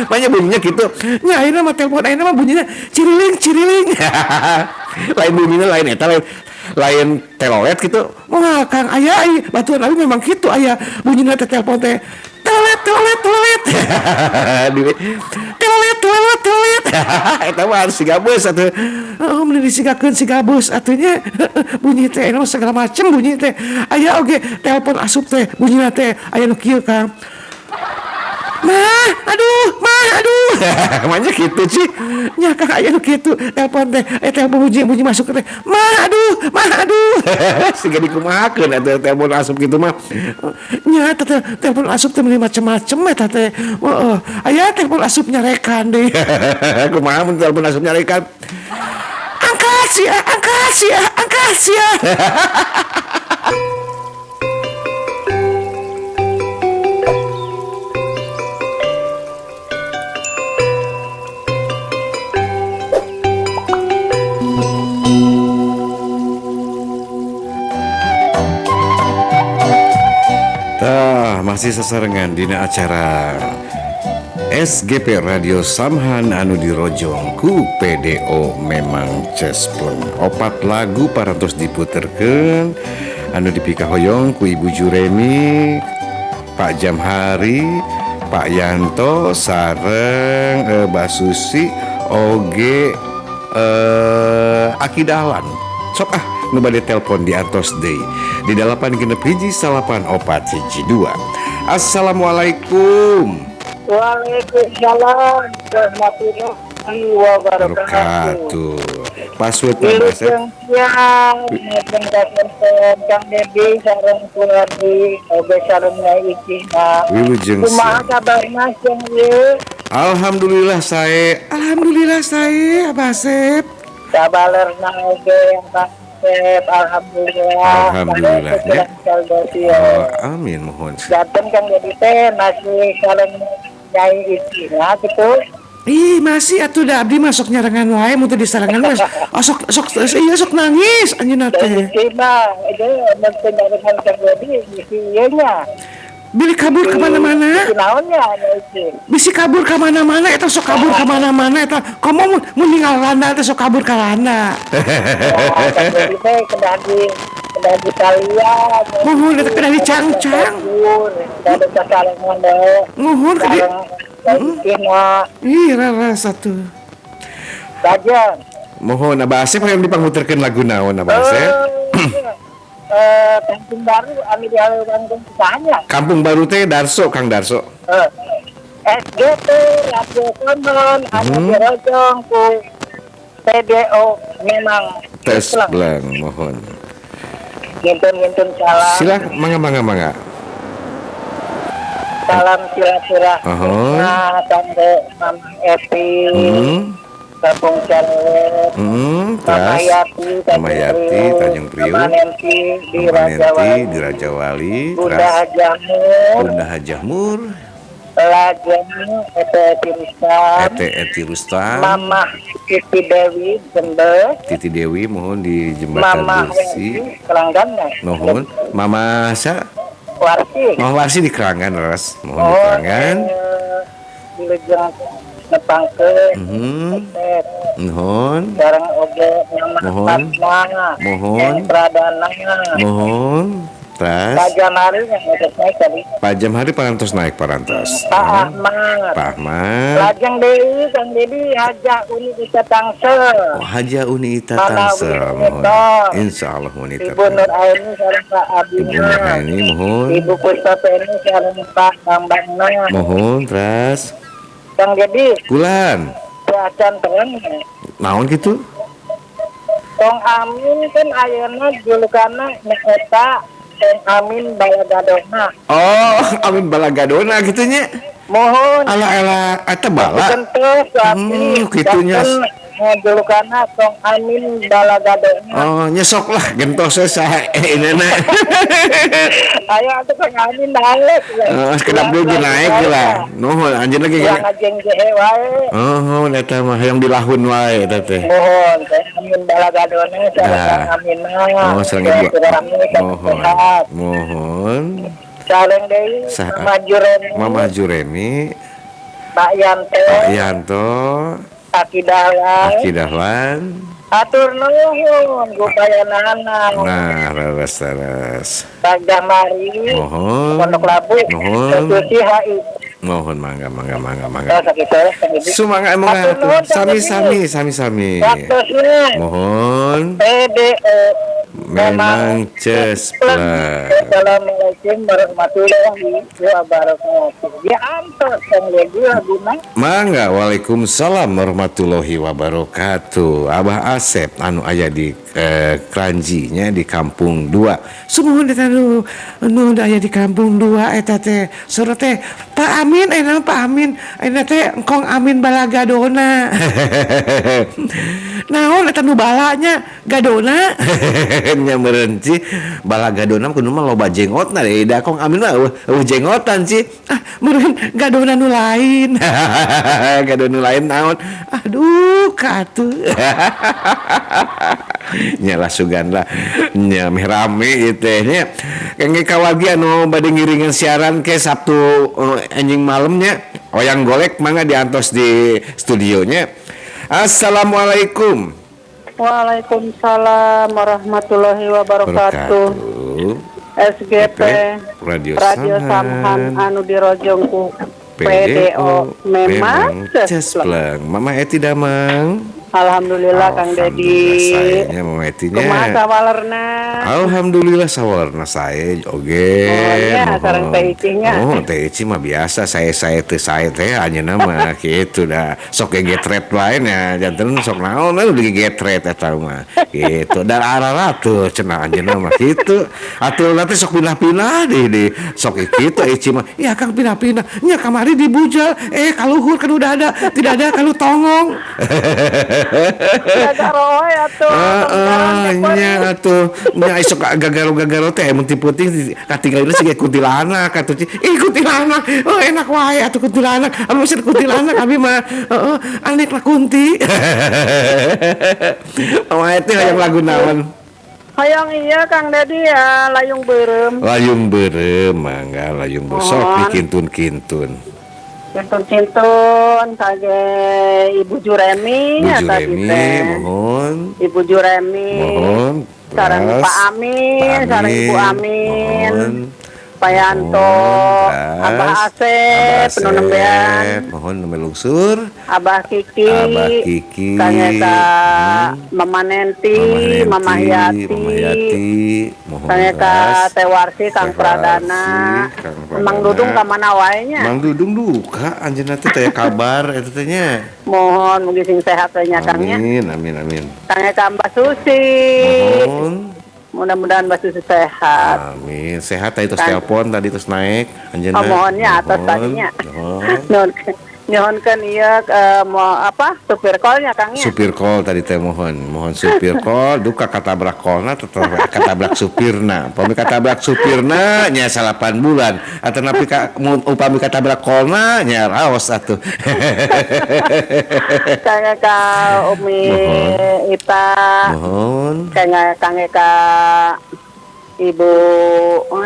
Banyak bunyinya gitu. Nya ayeuna mah telepon ayeuna mah bunyinya ciriling ciriling. Lain bunyinya lain eta lain lain telolet gitu. Wah, Kang aya batuan abi memang gitu aya bunyinya teh telepon teh telolet telolet telolet. Telolet telolet telolet. Eta mah harus siga beus atuh. Oh, mun disigakeun siga beus atuh nya bunyi teh aya segala macem bunyi teh. Aya oge telepon asup teh bunyina teh aya nu kieu Kang. Mah, aduh, mah, aduh. Makanya gitu sih. Nya Kang aya nu kitu telepon teh, telepon bunyi bunyi masuk teh. Mah, aduh, mah, aduh. Siga dikumahakeun atuh telepon asup gitu mah. Nya teh telepon asup teh meuni macem-macem eta teh. Heeh, aya telepon asup nyarekan deui. Kumaha mun telepon asup nyarekan? Angkat sia, angkat sia, angkat sia. Tah, masih sasarengan dina acara SGP Radio Samhan anu dirojong ku PDO memang cespleng. Opat lagu parantos diputerkeun anu dipikahoyong ku Ibu Juremi, Pak Jamhari, Pak Yanto sareng Basusi oge Aki Dahlan. Sok ah nu bade telepon di antos deui di 8 6 1 9 4 1 2. Assalamualaikum. Waalaikumsalam warahmatullahi wabarakatuh. Wabarakatuh. Password Pak Asep. Wilujeng siang, wilujeng kasenten Kang Dedi sareng keluargi oge sareng Nyai Icina. Wilujeng Kumaha siang. kabarna siang ieu? Alhamdulillah sae. Alhamdulillah sae Abah Asep. Kabalerna oge Kang Asep, alhamdulillah. Alhamdulillah ya. Oh, Oh, amin mohon. Janten Kang Dedi teh masih sareng Nyai Icina gitu. Ih, masih atuh da abdi masuk nyarengan wae mun teu disarengan mah sok sok iya sok nangis anjeunna teh. Icina, itu mun teu nyarengan Kang Dedi bisi ieu nya. Bilih kabur ke mana-mana. Bisi naonnya Nyai Ici. Bisi kabur ke mana-mana eta sok kabur ke mana-mana eta. Komo mun ninggal randa teh sok kabur ka randa. Nah, Kang Dedi teh kedah di kalian. Muhun eta kedah dicangcang. Kedah disasarengan deui. Muhun kedah. Sareng Nyai Icina. Ih, raras atuh. Saja. Mohon Abah Asep hayang dipangmuterkeun lagu naon Abah Asep? Kampung Baru anu dihaleuwangkeun sahanya. Kampung Baru teh Darso, Kang Darso. SGP Radio Samhan anu dirojong ku PDO memang Tes Islam. blank mohon. Ngintun-ngintun salam. Sila mangga mangga mangga. Salam silaturahmi. Ahon. Nah, kanggo Mama Epi, Kampung Calelet, Mama Terus Yati, Mama Tanjung Yati, Priuk, Tanjung Priuk, Mama Nanti di Mama Raja Nenti Wali, di Raja Wali, Bunda terus Hajah Mur, Bunda Hajah Mur, Lajeng Ete Eti Rustam, Ete Eti Rustam, Mama Titi Dewi Jember, Titi Dewi mohon di Jembatan Mama Besi, Wesi Keranggan, mohon Mama Sa, Warsi, Mama Warsi di Kerangan, Ras, mohon di oh, Kerangan, Wilujeng nepangkeun, Mohon, sareng oge Mama Mohon. Fatma, Mohon. Pradana, mohon, terus Pak Jamari yang udah naik tadi, Pak Jamhari parantos naik parantos, Pak Ahmad, Pak Ahmad, Lajeng deui Kang Dedi Hajah Uni Ita Tangsel, oh, Haja Uni Ita Manawi Tangsel, mohon, Ita. Insya Allah Uni Ita Ibu Nur Aini sareng Pak Ibu Abina, Nur Aini mohon, Ibu Puspa Peni sareng Pak Bambangna, mohon, terus Kang Dedi Kulan, acan terang. Naon gitu? Tong Amin kan ayeuna julukanna nyaeta Tong Amin Balagadona. Oh, Amin Balagadona gitu nya. Mohon. Ala ala eta bala. Kentos abdi. Kitunya. Julukanna Tong Amin Balagadona. Oh, nyesok lah gentos saha inana. Ayo atuh Kang Amin naik. Heeh, sekedap dulu naik lah. Nuhun anjeun lagi Yang ngajeng jehe wae. Oh, eta mah hayang dilahun wae eta teh. Mohon Tong Amin Balagadona sareng Kang Amin mah. Oh, sareng Ibu. Mohon. Mohon. Sareng deui Mama Juremi. Mama Juremi. Pak Yanto. Pak Yanto. Aki Dahlan. Aki Dahlan. Atur nuhun gupayanana. Nah, leres leres. Pak Damari. Mohon. Pondok Labu. Mohon. Susi HI. Mohon mangga mangga mangga mangga. Oh, sakitu Kang Dedi. Sumangga emang Atur nuhun, Kang sami Dedi. Sami sami sami. Waktosna. Mohon. PDO Memang cespleng. Assalamualaikum warahmatullahi wabarakatuh. Ya antos Kang Dedi laguna. Mangga, waalaikumsalam warahmatullahi wabarakatuh. Abah Asep anu aya di Kranjinya di Kampung 2. Sumuhun eta nu nu aya di Kampung 2 eta teh. Surat teh Pak Amin, eh Pak Amin, ayeuna teh Engkong Amin Balagadona. Naon eta nu balanya gadona? Nya meureun ci Balagadona kudu mah loba jenggotna deui da Kong Amin mah eueuh eueuh jenggotan ci. Ah, meureun gadona nu lain. Gadona nu lain naon? Aduh, katuh. Nya lah sugan lah nya meh rame ieu teh nya. Kengge kawagi anu bade ngiringan siaran ke Sabtu enjing malemnya oyang golek mangga diantos di studionya. Assalamualaikum. Waalaikumsalam warahmatullahi wabarakatuh. SGP Radio, Radio Samhan anu dirojong ku PDO memang cespleng. Mama Eti damang. Alhamdulillah, Kang Dedi. Sayanya Mama Etinya. Kumaha sawalerna? Alhamdulillah sawalerna saya oge. Oh iya, sareng Teh Ici-nya. Oh, Teh Ici mah biasa saya teh saya teh anjeunna mah kitu dah. Sok gegetret wae nya janten sok naon we digegetret eta mah. Gitu. Dan arara tuh cenah anjeunna mah kitu. Atuh nanti sok pindah-pindah di sok kitu Ici mah. Ya Kang pindah-pindah. Nya kamari di bujal kaluhur kan udah ada, tidak ada kalau tongong. Gagaro we atuh. Heeh, nya atuh. Nya isok gagaro-gagaro teh mun ti peuting katinggalina siga kuntilanak atuh. Ih kuntilanak. Oh enak wae atuh kuntilanak. Abi mah kuntilanak abi mah heeh anek lah kunti. Oh eta hayang lagu naon? Hayang iya Kang Dedi ya Layung Beureum. Layung Beureum mangga Layung Beureum sok dikintun-kintun. Kintun-kintun kage Ibu Juremi. Bu Juremi mohon. Ibu Juremi. Mohon. Sareng Pak Amin, sareng Ibu Amin. Mohon. Pak Yanto, Abah Asep, penuh nembean. Mohon nembe lungsur. Abah Kiki, Abah Kiki, Kangeta Mama Nenti, Mama Yati, Mama Yati, mohon Kangeta Teh Warsi, Kang Pradana, Mang Dudung ka mana wae nya? Mang Dudung duka anjeunna teh taya kabar eta teh nya. Mohon mugi sing sehat we nya Kang nya. Amin amin amin. Kangeta Mbak Susi. Mohon. Mudah-mudahan Mbak Susi sehat. Amin. Sehat tadi terus telepon tadi terus naik anjeunna. Oh, mohonnya atas tadinya. Nyuhunkeun ieu mau apa? Supir kolnya Kang nya. Supir kol tadi teh mohon, mohon supir kol duka katabrak kolna tetep katabrak supirna. Upami katabrak supirna nya 8 bulan atau napi ka upami katabrak kolna nya raos atuh. Kang ka Umi Ita. Mohon. Kang ka Ibu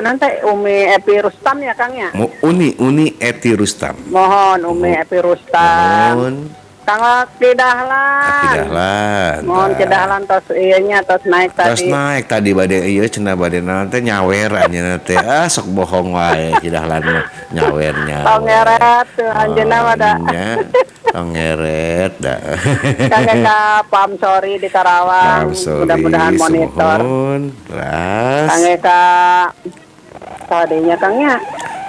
nanti Umi Epi Rustam ya Kang ya? Uni Eti Rustam. Mohon Umi Epi Rustam. Mohon. Kang Ki Dahlan. Ki Dahlan. Mohon Ki Dahlan tos ieu nya tos naik tadi. Tos naik tadi bade ieu cenah bade naon teh nyawer anjeunna teh. Ah sok bohong wae Ki Dahlan mah nyawer nyawer. Tong ngeret anjeunna mah da. Tong ngeret da. Kang ka Pam Sori di Karawang. Mudah-mudahan monitor. Terus. Kang ka sadenya Kang nya.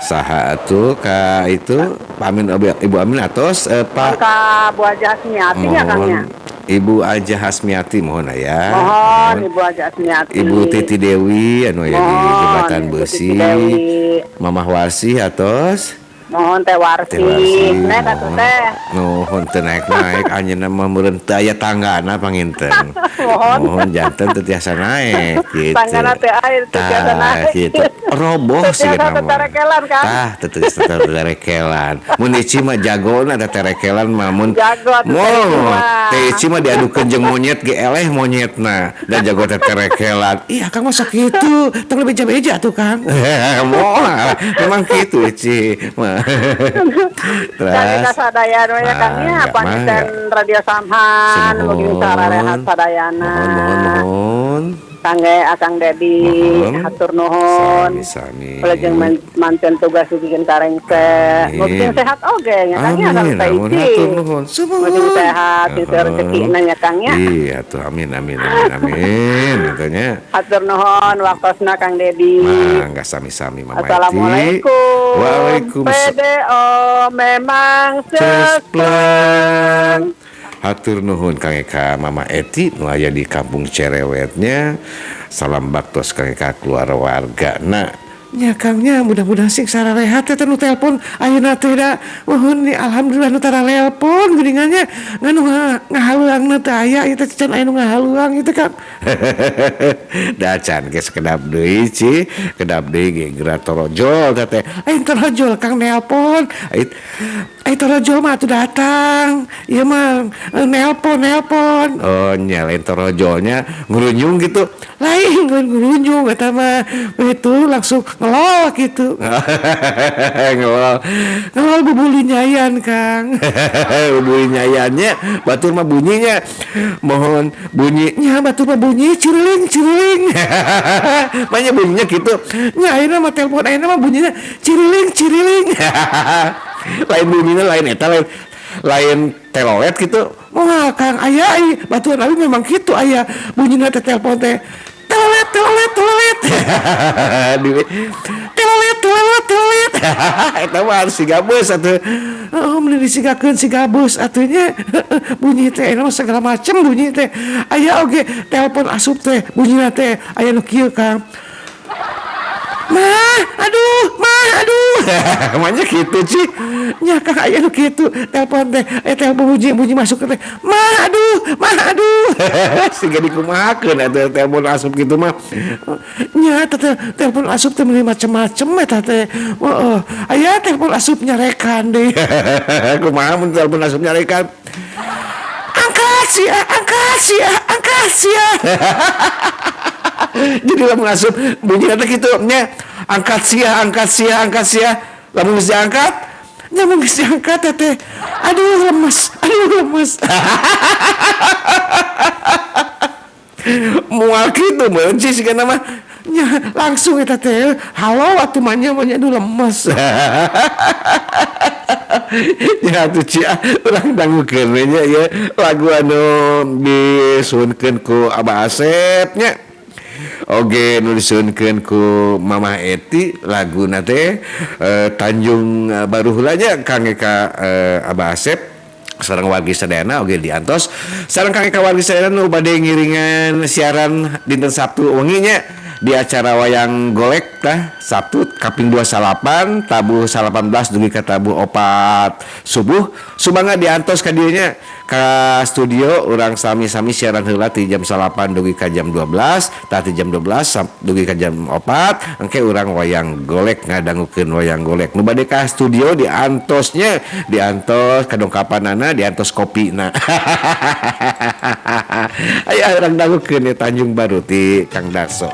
Saha atuh ka itu Pak Amin Ibu Amin atos Pak ka Bu Aja Hasmiati nya Kang nya. Ibu Aja Hasmiati mohon ya. Mohon Ibu Aja Hasmiati. Ibu Titi Dewi anu aya di Jembatan Besi. Mamah Warsi atos. Mohon Teh Warsi. Naik atuh teh. Nuhun teu naik-naik anjeunna mah meureun teu aya tanggana panginten. Mohon. Mohon janten teu tiasa naik gitu. Tanggana teh air teu tiasa naik. Gitu. Roboh sih nama. Teterekelan kan. Tah teu tiasa teterekelan. Mun Ici mah jagona teterekelan mah mun. Jago atuh Teh Ici mah diadukeun jeung monyet ge eleh monyetna da jago teterekelan. Ih Akang mah sok kitu, tong beja-beja atuh Kang. Moal memang kitu Ici mah. Terus. Kang sadayana ya Kang nya paniten Radio Samhan mugi sararehat sadayana. Mohon mohon mohon. Kangge Akang Dedi hatur nuhun. Sami-sami. Wilujeng manten tugas dibikin karengse. Mugi sehat oge nya Kang nya amin. Hatur nuhun. Mugi sehat di rezekina nya Kang nya. Iya tuh amin amin amin amin katanya. Hatur nuhun waktosna Kang Dedi. Mangga sami-sami Mama Eti. Assalamualaikum. Waalaikumsalam. PDO memang sespleng. Hatur nuhun Kang Eka Mama Eti nu aya di kampung Cerewetnya. Salam baktos Kang Eka keluarga wargana. Nya Kang nya mudah-mudahan sing sararehat teh nu telepon ayeuna teh da mohon ni alhamdulillah nu tara telepon geuningannya nganu ngahaluangna teh aya ieu teh can aya nu ngahaluang ieu teh Kang. Da can ge sekedap deui ci, kedap deui ge geura torojol teh teh. Aing torojol Kang nelpon. Aing torojol mah atuh datang. Ieu mah nelpon. Oh nya lain torojolnya ngurunyung gitu. Lain ngurunyung eta mah itu langsung ngelol gitu. Ngelol bubuli nyayan Kang. Bubuli nyayannya batur mah bunyinya. Mohon bunyinya batur mah bunyi ciriling ciriling. Makanya bunyinya gitu. Nya ayeuna mah telepon ayeuna mah bunyinya ciriling ciriling. Lain bunyinya lain eta lain telolet gitu. Moal Kang aya baturan abi memang gitu aya bunyinya teh telepon teh. Telolet telolet telolet. Telolet telolet telolet. Eta mah harus sigabus atuh. Oh meuni disigakeun sigabus atuh nya. Bunyi teh eta mah segala macem bunyi teh. Aya oge telepon asup teh bunyina teh aya nu kieu Kang. Mah, aduh, mah, aduh. Makanya gitu sih. Nya Kang aya nu kitu telepon teh, telepon bunyi masuk teh. Mah, aduh, mah, aduh. Siga dikumahakeun atuh telepon asup gitu mah. Nya teh telepon asup teh meuni macem-macem eta teh. Heeh, aya telepon asup nyarekan deui. Kumaha mun telepon asup nyarekan? Angkat sia, angkat sia, angkat sia. Jadi lamun asup bunyi teh kitu nya angkat sia, angkat sia, angkat sia. Lamun geus diangkat, nya mun geus diangkat teh. Aduh lemes, aduh lemes. Moal kitu meureun sih sigana mah. Nya langsung eta teh halo atuh mah nya aduh lemes. Ya atuh cia urang dangukeun we nya ieu lagu anu disuhunkeun ku Abah Asep nya. Oge nu disuhunkeun ku Mamah Eti laguna teh Tanjung Baru heula nya Kang Eka Abah Asep sareng wargi sadayana oge diantos sareng Kang Eka wargi sadayana nu bade ngiringan siaran dinten Sabtu wengi nya di acara wayang golek tah Sabtu kaping 29 tabuh 18 dugi ka tabuh 4 subuh sumangga diantos ka dieu nya ka studio urang sami-sami siaran heula ti jam 8 dugi ka jam 12 tah ti jam 12 dugi ka jam 4 engke urang wayang golek ngadangukeun wayang golek nu bade ka studio diantosnya diantos kadongkapanana diantos kopina. Aya urang dangukeun Tanjung Baru ti Kang Darso.